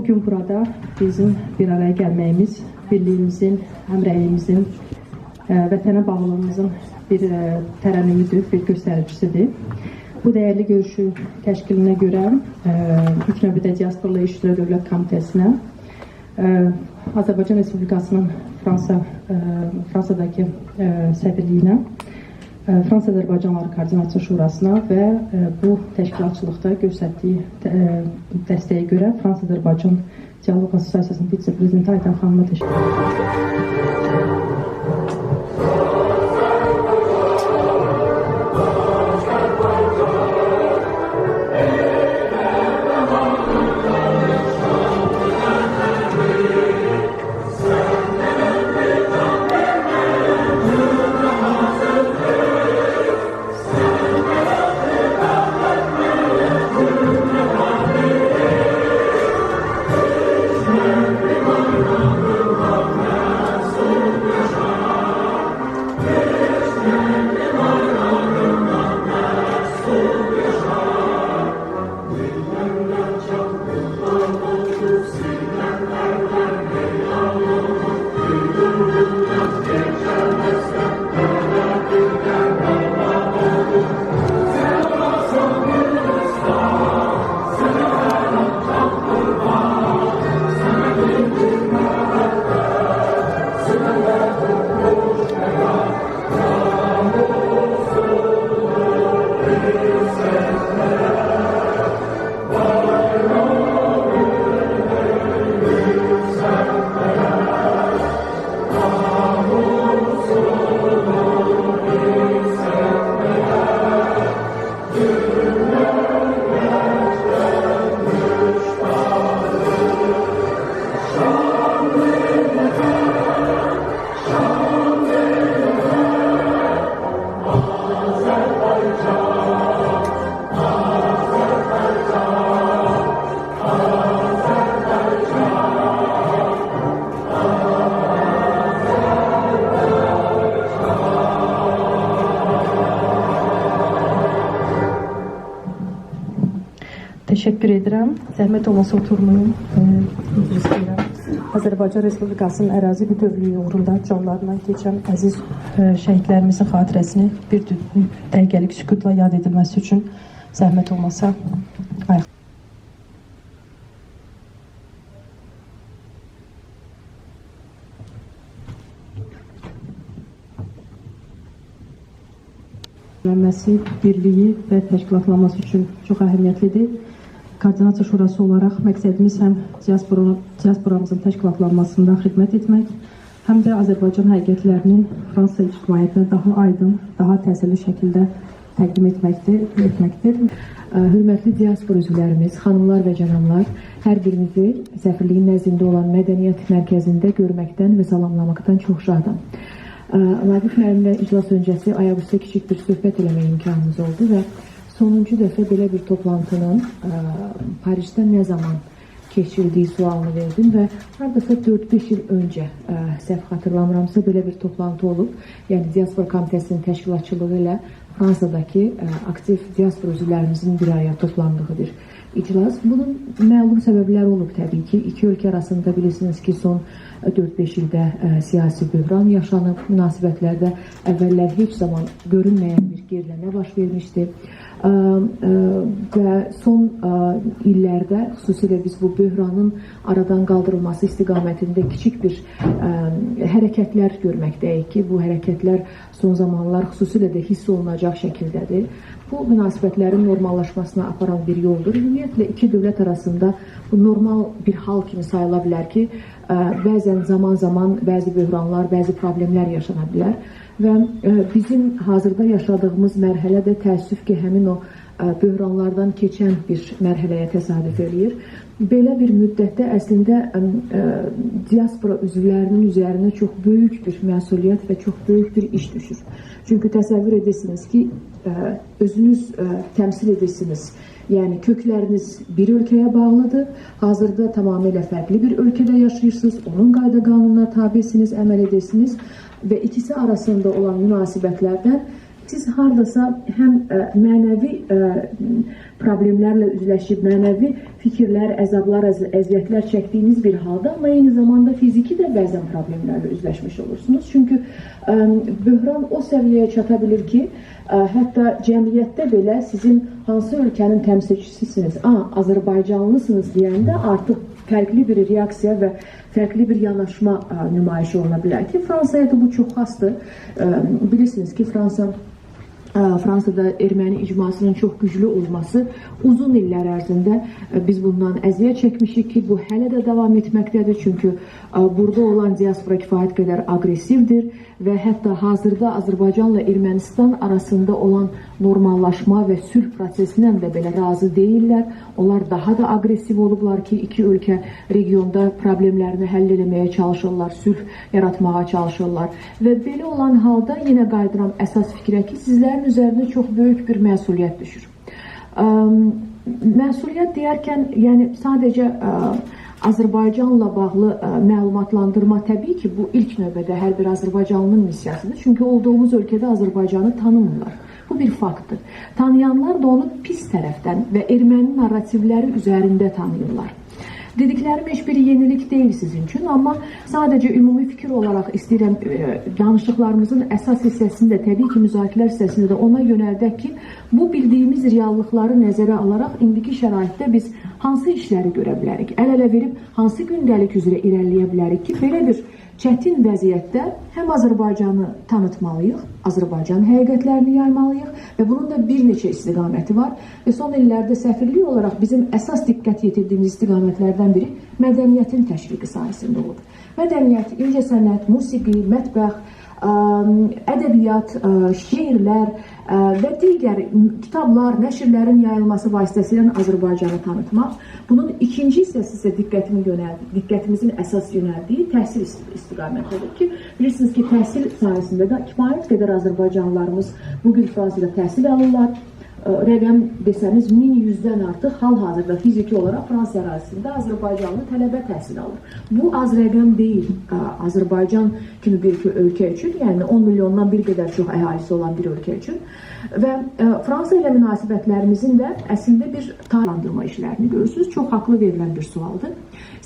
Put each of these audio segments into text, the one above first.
Bugün burada bizim bir araya gəlməyimiz, birliyimizin, həmrəyliyimizin, vətənə bağlılığımızın bir tərənnümüdür, bir göstəricisidir. Bu dəyərli görüşün təşkilinə görə ilk növbədə Diasporla İş üzrə Dövlət Komitəsinə, Azərbaycan Respublikasının Fransadakı səfirliyinə, Fransa Azərbaycanlıları Koordinasiya Şurasına və bu təşkilatçılıqda göstərdiyi dəstəyə görə Fransa Azərbaycan Dialoq Assosiasiyasının vitse-prezidenti Aydan xanıma təşəkkür edirəm. Təşəkkür edirəm. Zəhmət olmasa oturmayın. Üzr istəyirəm. Azərbaycan Respublikasının ərazi bütövlüyü uğrunda canlarından keçən əziz şəhidlərimizin xatirəsini bir dəqiqəlik sükutla yad edilməsi üçün zəhmət olmasa ayaq. Birliyi və təşkilatlanması üçün çox əhəmiyyətlidir. Koordinasiya Şurası olaraq məqsədimiz həm diasporamızın təşkilatlanmasında xidmət etmək, həm də Azərbaycan həqiqətlərinin Fransa ictimaiyyətinə daha aydın, daha təsirli şəkildə təqdim etməkdir. Hörmətli diaspora üzvlərimiz, xanımlar və cənablar, hər birinizi səfirliyin nəzdində olan Mədəniyyət Mərkəzində görməkdən və salamlamaqdan çox şadam. Vaqif müəllimlə iclas öncəsi ayaqüstə kiçik bir söhbət eləmək imkanımız oldu və sonuncu dəfə belə bir toplantının Parisdə nə zaman keçirildiyi sualını verdim və hardasa 4-5 il öncə, səhv xatırlamıramsa, belə bir toplantı olub. Yəni Diaspora Komitəsinin təşkilatçılığı ilə Fransadakı aktiv diaspora üzvlərimizin bir araya toplandığı bir iclas. Bunun məlum səbəbləri olub təbii ki. İki ölkə arasında bilirsiniz ki, son 4-5 ildə siyasi böhran yaşanıb, münasibətlərdə əvvəllər heç zaman görünməyən bir geriləmə baş vermişdi. Və son illərdə xüsusilə biz bu böhranın aradan qaldırılması istiqamətində kiçik bir hərəkətlər görməkdəyik ki, bu hərəkətlər son zamanlar xüsusilə də hiss olunacaq şəkildədir. Bu münasibətlərin normallaşmasına aparan bir yoldur. Ümumiyyətlə iki dövlət arasında bu normal bir hal kimi sayıla bilər ki, bəzən zaman-zaman bəzi böhranlar, bəzi problemlər yaşana bilər və bizim hazırda yaşadığımız mərhələ də təəssüf ki, həmin o böhranlardan keçən bir mərhələyə təsadüf eləyir. Belə bir müddətdə əslində diaspora üzvlərinin üzərinə çox böyük bir məsuliyyət və çox böyük bir iş düşür. Çünki təsəvvür edirsiniz ki, özünüz təmsil edirsiniz. Yəni kökləriniz bir ölkəyə bağlıdır. Hazırda tamamilə fərqli bir ölkədə yaşayırsınız. Onun qayda qanununa tabisiniz, əməl edirsiniz və ikisi arasında olan münasibətlərdən Siz hardasa həm mənəvi problemlərlə üzləşib, mənəvi fikirlər, əzablar, əziyyətlər çəkdiyiniz bir halda, amma eyni zamanda fiziki də bəzən problemlərlə üzləşmiş olursunuz. Çünki böhran o səviyyəyə çata bilir ki, hətta cəmiyyətdə belə sizin hansı ölkənin təmsilçisisiniz, Azərbaycanlısınız deyəndə artıq fərqli bir reaksiya və fərqli bir yanaşma nümayiş oluna bilər ki, Fransaya da bu çox xasdır. Bilirsiniz ki, Fransada erməni icmasının çox güclü olması uzun illər ərzində biz bundan əziyyət çəkmişik ki, bu hələ də davam etməkdədir. Çünki burada olan diaspora kifayət qədər aqressivdir və hətta hazırda Azərbaycanla Ermənistan arasında olan normallaşma və sülh prosesindən də belə razı deyillər. Onlar daha da aqressiv olublar ki, iki ölkə regionda problemlərini həll eləməyə çalışırlar, sülh yaratmağa çalışırlar. Və belə olan halda yenə qayıdıram əsas fikrə ki, sizlərin üzərinə çox böyük bir məsuliyyət düşür. Məsuliyyət deyərkən, yəni sadəcə Azərbaycanla bağlı məlumatlandırma, təbii ki, bu ilk növbədə hər bir Azərbaycanlının missiyasıdır. Çünki olduğumuz ölkədə Azərbaycanı tanımırlar. Bu bir faktdır. Tanıyanlar da onu pis tərəfdən və erməni narrativləri üzərində tanıyırlar. Dediklərim heç bir yenilik deyil sizin üçün, amma sadəcə ümumi fikir olaraq istəyirəm danışıqlarımızın əsas hissəsini də, təbii ki, müzakirələr hissəsində də ona yönəldək ki, bu bildiyimiz reallıqları nəzərə alaraq indiki şəraitdə biz hansı işləri görə bilərik, əl-ələ verib hansı gündəlik üzrə irəliləyə bilərik ki, belə bir çətin vəziyyətdə həm Azərbaycanı tanıtmalıyıq, Azərbaycan həqiqətlərini yaymalıyıq və bunun da bir neçə istiqaməti var. Və son illərdə səfirlik olaraq bizim əsas diqqət yetirdiyimiz istiqamətlərdən biri mədəniyyətin təşviqi sahəsində olub. Mədəniyyət, incəsənət, musiqi, mətbəx, ədəbiyyat, şeirlər və digər kitablar, nəşrlərin yayılması vasitəsilə Azərbaycanı tanıtmaq. Bunun ikinci hissəsi isə diqqətimizin əsas yönəldiyi təhsil istiqaməti olur ki, bilirsiniz ki, təhsil sahəsində də kifayət qədər Azərbaycanlılarımız bugün Fransada təhsil alırlar. Rəqəm desəniz 1100-dən artıq hal-hazırda fiziki olaraq Fransa ərazisində Azərbaycanlı tələbə təhsil alır. Bu az rəqəm deyil Azərbaycan kimi bir ölkə üçün, yəni 10 milyondan bir qədər çox əhalisi olan bir ölkə üçün. Və Fransa ilə münasibətlərimizin də əslində bir tarixlandırma işlərini görürsünüz. Çox haqlı verilən bir sualdır.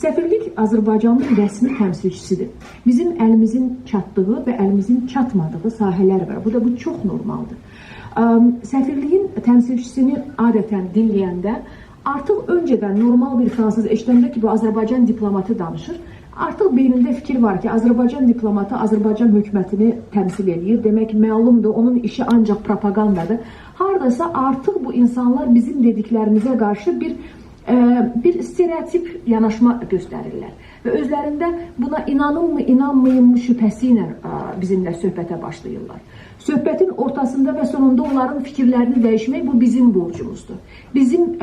Səfirlik Azərbaycanın rəsmi təmsilçisidir. Bizim əlimizin çatdığı və əlimizin çatmadığı sahələr var. Bu çox normaldır. Səfirliyin təmsilçisini adətən dinləyəndə artıq öncədən normal bir fransız eşidəndə ki, bu Azərbaycan diplomatı danışır, artıq beynində fikir var ki, Azərbaycan diplomatı Azərbaycan hökumətini təmsil eləyir. Demək, məlumdur, onun işi ancaq propagandadır. Hardasa artıq bu insanlar bizim dediklərimizə qarşı bir stereotip yanaşma göstərirlər və özlərində buna inanınmı, inanmayınmı şübhəsi ilə bizimlə söhbətə başlayırlar. Söhbətin ortasında və sonunda onların fikirlərini dəyişmək bu bizim borcumuzdur. Bizim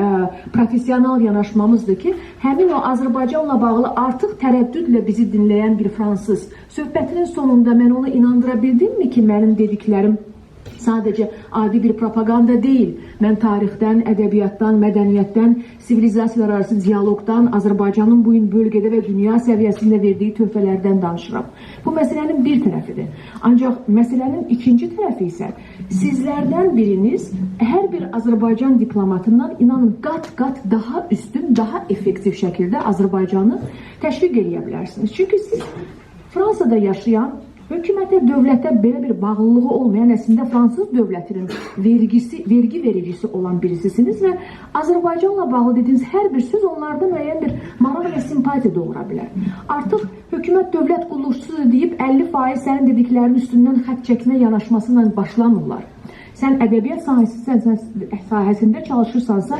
professional yanaşmamızdır ki, həmin o Azərbaycanla bağlı artıq tərəddüdlə bizi dinləyən bir fransız söhbətinin sonunda mən onu inandıra bildimmi ki, mənim dediklərim sadəcə adi bir propaganda deyil. Mən tarixdən, ədəbiyyatdan, mədəniyyətdən, sivilizasiyalar arası dialoqdan, Azərbaycanın bu gün bölgədə və dünya səviyyəsində verdiyi töhfələrdən danışıram. Bu məsələnin bir tərəfidir. Ancaq məsələnin ikinci tərəfi isə sizlərdən biriniz hər bir Azərbaycan diplomatından inanın qat-qat daha üstün, daha effektiv şəkildə Azərbaycanı təşviq eləyə bilərsiniz. Çünki siz Fransada yaşayan, hökumətə, dövlətə belə bir bağlılığı olmayan, əslində fransız dövlətinin vergi vericisi olan birisisiniz və Azərbaycanla bağlı dediyiniz hər bir söz onlarda müəyyən bir maraq və simpatiya doğura bilər. Artıq hökumət dövlət qulluqçusudur deyib 50% sənin dediklərinin üstündən xətt çəkmə yanaşması ilə başlamırlar. Sən ədəbiyyat sahəsində çalışırsansa,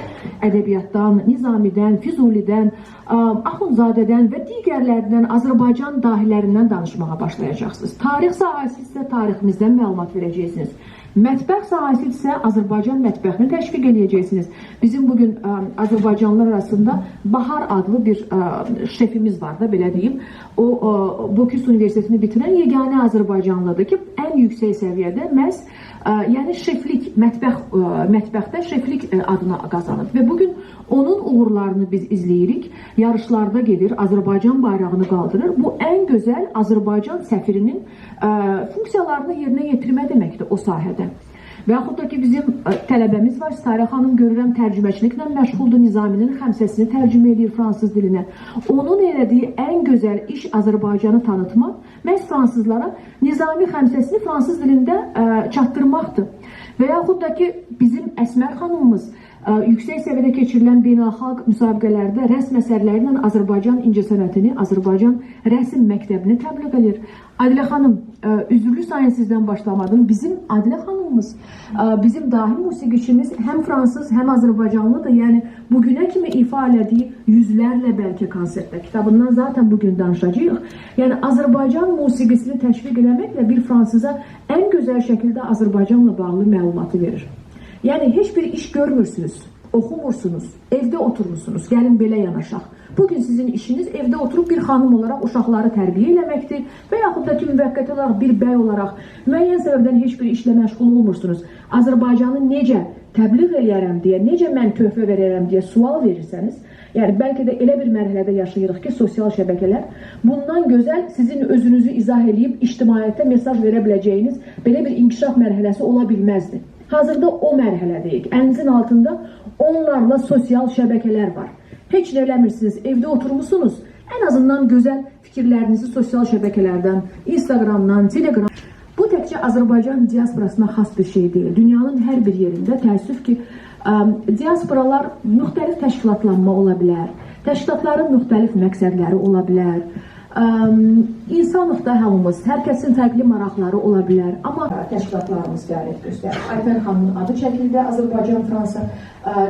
ədəbiyyatdan, Nizamidən, Füzulidən, Axundzadədən və digərlərindən, Azərbaycan dahilərindən danışmağa başlayacaqsınız. Tarix sahəsi isə tariximizdən məlumat verəcəksiniz. Mətbəx sahəsi isə Azərbaycan mətbəxini təşviq eləyəcəksiniz. Bizim bugün Azərbaycanlılar arasında Bahar adlı bir şefimiz var da, belə deyim. O, Boküs Universitetini bitirən yeganə Azərbaycanlıdır ki, ən yüksək səviyyədə məhz yəni şeflik, mətbəxdə şeflik adını qazanıb. Və bugün onun uğurlarını biz izləyirik. Yarışlarda gedir, Azərbaycan bayrağını qaldırır. Bu ən gözəl Azərbaycan səfirinin funksiyalarını yerinə yetirmə deməkdir o sahədə. Və yaxud da ki, bizim tələbəmiz var, Sitarə xanım, görürəm tərcüməçiliklə məşğuldur, Nizaminin xəmsəsini tərcümə edir fransız dilinə. Onun elədiyi ən gözəl iş Azərbaycanı tanıtmaq, məhz fransızlara Nizami xəmsəsini fransız dilində çatdırmaqdır. Və yaxud da ki, bizim Əsmər xanımımız yüksək səviyyədə keçirilən beynəlxalq müsabiqələrdə rəsm əsərləri ilə Azərbaycan incəsənətini, Azərbaycan rəsm məktəbini təbliğ edir. Adilə xanım, üzrlü sayın sizdən başlamadım. Bizim Adilə xanımımız, bizim dahi musiqiçimiz həm fransız, həm Azərbaycanlıdır. Yəni bugünə kimi ifa elədiyi yüzlərlə bəlkə konsertdə, kitabından zaten bugün danışacağıq. Yəni Azərbaycan musiqisini təşviq eləməklə bir fransıza ən gözəl şəkildə Azərbaycanla bağlı məlumatı verir. Yəni heç bir iş görmürsünüz, oxumursunuz, evdə oturmuşsunuz. Gəlin belə yanaşaq. Bugün sizin işiniz evdə oturub bir xanım olaraq uşaqları tərbiyə eləməkdir və yaxud da ki, müvəqqəti olaraq bir bəy olaraq müəyyən səbəbdən heç bir işlə məşğul olmursunuz. Azərbaycanı necə təbliğ eləyərəm deyə, necə mən töhfə verərəm deyə sual verirsəniz, yəni bəlkə də elə bir mərhələdə yaşayırıq ki, sosial şəbəkələr bundan gözəl sizin özünüzü izah eləyib ictimaiyyətə mesaj verə biləcəyiniz belə bir inkişaf mərhələsi ola bilməzdi. Hazırda o mərhələdəyik. Əlinizin altında onlarla sosial şəbəkələr var. Heç nə eləmirsiniz, evdə oturmusunuz. Ən azından gözəl fikirlərinizi sosial şəbəkələrdən, Instagramdan, Telegram. Bu təkcə Azərbaycan diasporasına xas bir şey deyil. Dünyanın hər bir yerində təəssüf ki, diasporalar müxtəlif təşkilatlanma ola bilər. Təşkilatların müxtəlif məqsədləri ola bilər. İnsanıq da hamımız, hər kəsin fərqli maraqları ola bilər. Amma təşkilatlarımız fəaliyyət göstərir. Aytən xanımın adı çəkildi, Azərbaycan-Fransa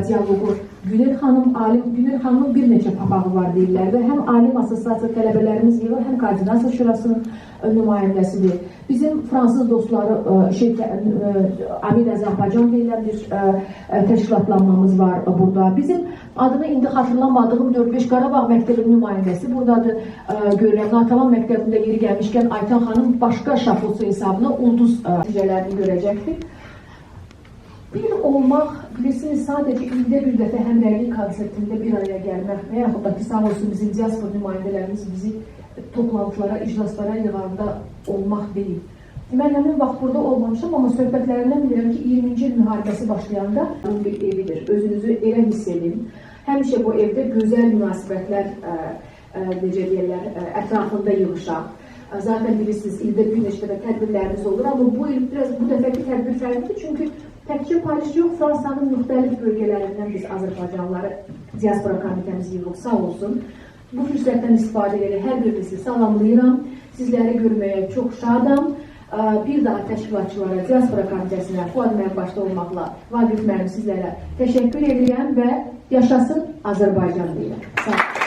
dialoqu. Günel xanım, alim, Günel xanımın bir neçə papağı var deyirlər və həm Alim Assosiasiya tələbələrimiz yığır, həm Koordinasiya Şurasının nümayəndəsidir. Bizim fransız dostları Amin Azərbaycan deyilən bir təşkilatlanmamız var burada. Bizim adını indi xatırlamadığım 4-5 Qarabağ məktəbinin nümayəndəsi buradadır. Görürəm, Natavan məktəbində yeri gəlmişkən Aytən xanım başqa şafosu hesabına ulduz nəticələrini görəcəkdir. Bir olmaq, bilirsiniz, sadəcə ildə bir dəfə həmrəylik konsertində bir araya gəlmək və yaxud da ki, sağ olsun bizim diaspora nümayəndələrimiz bizi toplantılara, iclaslara yığanda olmaq deyil. Mən həmin vaxt burada olmamışam, amma söhbətlərindən bilirəm ki, 20-ci il müharibəsi başlayanda bunun bir evidir. Özünüzü elə hiss edin. Həmişə bu evdə gözəl münasibətlər, necə deyirlər, ətrafında yığışaq. Zaten bilirsiniz, ildə bir neçə dəfə tədbirlərimiz olur, amma bu il biraz bu dəfəki tədbir fərqlidir, çünki təkcə Paris yox, Fransanın müxtəlif bölgələrindən biz Azərbaycanlıları diaspora komitəmiz yığıb, sağ olsun. Bu fürsətdən istifadə edərək hər birinizi salamlayıram. Sizləri görməyə çox şadam. Bir daha təşkilatçılara, diaspora komitəsinə, Fuad müəllim başda olmaqla Vaqif müəllim sizlərə təşəkkür edirəm və yaşasın Azərbaycan deyirəm. Sağ olun.